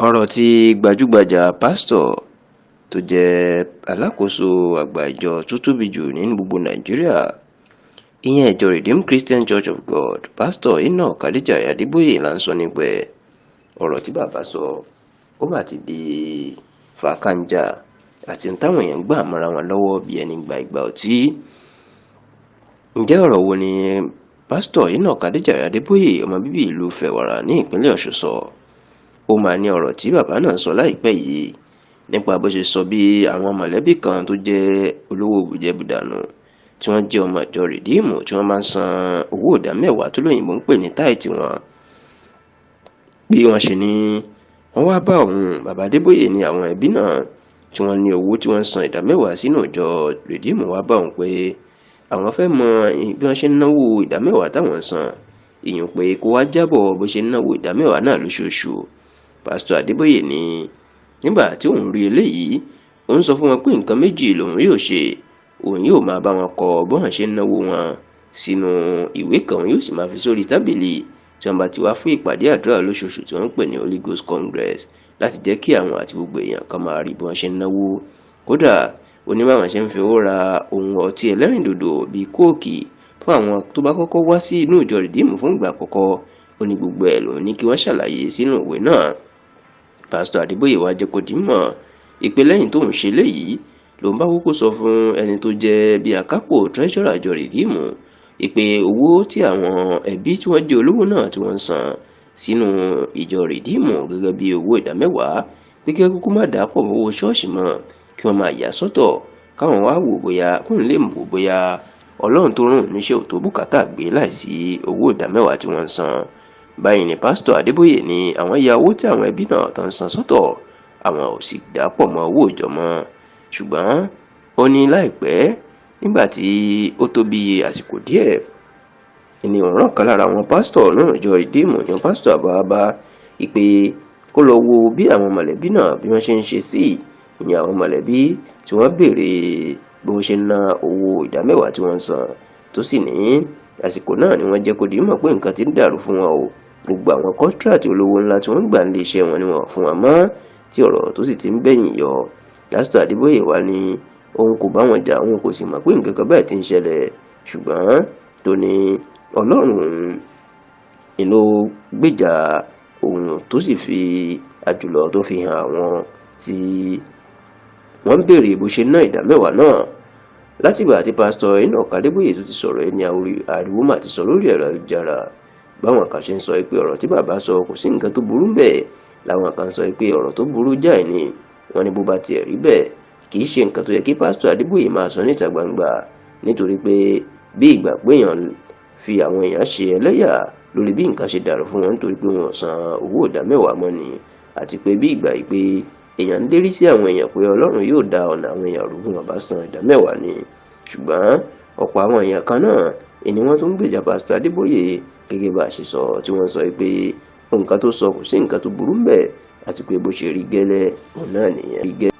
Ọ̀rọ̀ tí gbajúgbajà pásítọ̀ tó jẹ́ alákòóso àgbà ìjọ tó tóbi jù nínú gbogbo Nàìjíríà, ìyẹn ìjọ Redeemed Christian Church of God, Pásítọ̀ Enoch Adéjàre Adébóyè là ń sọ nípa ẹ̀. Ọ̀rọ̀ tí bàbá sọ, ó mà ti di fàákájà àti ohun táwọn èèyàn gbà mọ́ra wọn lọ́wọ́ bí ẹni gba ìgbà ọtí. Ǹjẹ́ ọ̀rọ̀ wo ni Pásítọ̀ Enoch Adéjàre Adébóyè, ọmọ bíbí ìlú Fẹ̀wàrà ní ìpínlẹ̀ Ọ̀ṣun sọ? Ó máa ní ọ̀rọ̀ tí bàbá náà sọ láìpẹ́ yìí nípa bó ṣe sọ bí àwọn mọ̀lẹ́bí kan tó jẹ́ olówó bùjẹ́bùdànù tí wọ́n jẹ́ ọmọ ìjọ Rìdíìmù tí wọ́n máa ń san owó ìdá mẹ́wàá tó lóyìnbó ń pè ní tithe wọn. Bí wọ́n ṣe ní wọ́n wá bá òun, bàbá Adébóyè, ní àwọn ẹbí náà tí wọ́n ní owó tí wọ́n ń san ìdá mẹ́wàá sínú ìjọ Rìdíìmù wá bá òun pé àwọn fẹ́ mọ bí wọ́n ṣe ń náwó ìdá mẹ́wàá táwọn ń san, ìyún pé kó wá jábọ̀ bó ṣe ń náwó ìdá mẹ́wàá náà lóṣooṣù. Pásítọ̀ Adébóyè ní nígbà tí òun rí eléyìí, òun sọ fún wọn pé nǹkan méjì lòun yóò ṣe. Òun yóò máa bá wọn kọ bọ́n ṣe ń náwó wọn sínú ìwé kan, òun yóò sì máa fi sórí tábìlì tí wọ́n bá ti wá fún ìpàdé àdúrà lóṣooṣù tí wọ́n ń pè ní Holy Ghost Congress, láti jẹ́ kí àwọn àti gbogbo èèyàn kan máa rí bí wọ́n ṣe ń náwó. Kódà ó ní báwọn ṣe ń fi owó ra ohun ọtí ẹlẹ́rìndòdò bíi Coke fún àwọn tó bá kọ́kọ́ wá sí inú ìjọ Rìdíìmù fún ìgbà àkọ́kọ́, ó ní gbogbo ẹ̀ lòun ní kí wọ́n ṣàlàyé sínú ìwé náà. Pásítọ̀ Adébóyè wá jẹ́ kó di mọ̀ ìpè lẹ́yìn tóun ṣe léyìí lòun bá kúkú sọ fún ẹni tó jẹ́ bíi akápò, treasurer àjọ Rìdíìmù, ìpè owó tí àwọn ẹbí tí wọ́n jẹ́ olówó náà tí wọ́n ń san sínú ìjọ Rìdíìmù gẹ́gẹ́ bí owó ìdá mẹ́wàá, pé kí kúkú má dàá pọ̀ mọ́ owó ṣọ́ọ̀ṣì mọ́, kí wọ́n máa yà sọ́tọ̀, káwọn wá wò bóyá kóun lè wò bóyá Ọlọ́run tó rùn níṣẹ́ ò tó bùkátà gbé láìsí owó ìdá mẹ́wàá tí wọ́n ń san. Báyìí ni Pásítọ̀ Adébóyè ní àwọn ya owó tí àwọn ẹbí náà tó ń san sọ́tọ̀, àwọn ò sì dà pọ̀ mọ́ owó ìjọ mọ́. Ṣùgbọ́n ó ní láìpẹ́, nígbà tí ó tó bí àsìkò díẹ̀, ní ọ̀ràn kan lára àwọn pásítọ̀ náà ìjọ Rìdíìmù yan Pásítọ̀ Àbábá ìpè kó lọ wo bí àwọn mọ̀lẹ́bí náà bí wọ́n ṣe ń ṣe sí ìyẹn àwọn mọ̀lẹ́bí tí wọ́n béèrè bí wọ́n ṣe ń ná owó ìdá mẹ́wàá tí wọ́n ń san, tó sì ní àsìkò náà ni wọ́n jẹ́ kó di mọ̀ pé nǹkan ti ń dàrú fún wọn o. Gbogbo àwọn contract olówó ńlá tí wọ́n ń gbà nílé iṣẹ́ wọn ni wọ́n fún wọn mọ́, tí ọ̀rọ̀ tó sì ti ń bẹ̀yìn yọ. Pásítọ̀ Adébóyè wá ní òun kò bá wọn jà, òun kò sì mọ̀ pé nǹkan kan báyìí ti ń ṣẹlẹ̀, ṣùgbọ́n tó ní Ọlọ́run òun ló gbèjà òun, tó sì fi àjùlọ tó fi hàn àwọn tí wọ́n ń béèrè bó ṣe ná ìdá mẹ́wàá náà. Látìgbà tí Pásítọ̀ Enoch Adébóyè tó ti sọ̀rọ̀ ẹni, ariwo mà ti sọ lórí ẹ̀rọ ayélujára. Báwọn kan ṣe ń sọ pé ọ̀rọ̀ tí bàbá sọ kò sí nǹkan tó burú bẹ́ẹ̀, làwọn kan sọ pé ọ̀rọ̀ tó burú jáì ni. Wọ́n ní bó bá tiẹ̀ rí bẹ́ẹ̀, kì í ṣe nǹkan tó yẹ kí Pásítọ̀ Adébóyè máa sọ níta gbangba, nítorí pé bí ìgbà péyàn fi àwọn èèyàn ṣe ẹlẹ́yà lórí bí nǹkan ṣe dàrú fún wọn nítorí pé wọn ò san owó ìdá mẹ́wàá mọ́ ni, àti pé bí ìgbà yìí pé èèyàn ń dérí sí àwọn èèyàn pé Ọlọ́run yóò da ọ̀nà àwọn èèyàn rú bí wọ́n bá san ìdá mẹ́wàá ni. Ṣùgbọ́n ọ̀pọ̀ àwọn èèyàn kan náà ni wọ́n tún ń gbèjà Pásítọ̀ Adébóyè gẹ́gẹ́ bá a ṣe sọ, tí wọ́n sọ pé nǹkan tó sọ kò sí nǹkan tó burú ńbẹ̀, àti pé bó ṣe rí gẹ́lẹ́ òun náà nìyẹn.